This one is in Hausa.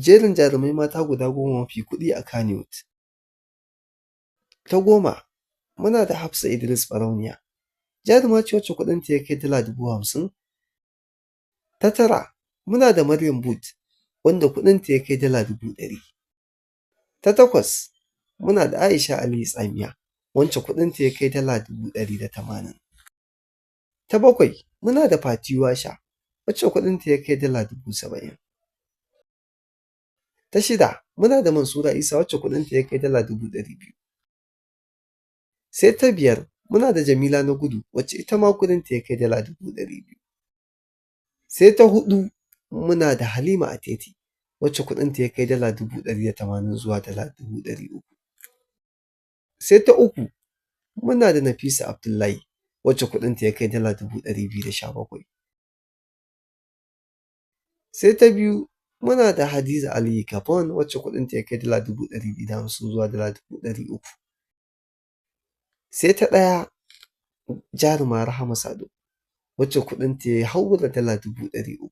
Jerin jarumai mata guda 10 mafi kuɗi a Kannywood. Ta 10, muna da Hafsa Idris Ɓarauniya, jaruma ce wacce kuɗinta ya kai dala 50,000. Ta 9, muna da Maryam Booth, wanda kuɗinta ya kai dala 100,000. Ta 8, muna da Aisha Aliyu Tsamiya, wacce kuɗinta ya kai dala 180,000. Ta 7, muna da Fati Washa, wacce kuɗinta ya kai dala 70,000. Ta 6, muna da Mansura Isa, wacce kuɗinta ya kai dala 200,000. Sai ta 5, muna da Jamila Nagudu, wacce ita ma kuɗinta ya kai dala 200,000. Sai ta 4, muna da Halima Atete, wacce kuɗinta ya kai dala 180,000 zuwa dala 300,000. Sai ta 3, muna da Nafisa Abdullahi, wacce kuɗinta ya kai dala 217,000. Sai ta 2, muna da Hadiza Aliyu Gabon, wacce kuɗinta ya kai dala 250,000 zuwa dala 300,000. Sai ta 1, jaruma Rahama Sadau, wacce kuɗinta ya haura dala 300,000.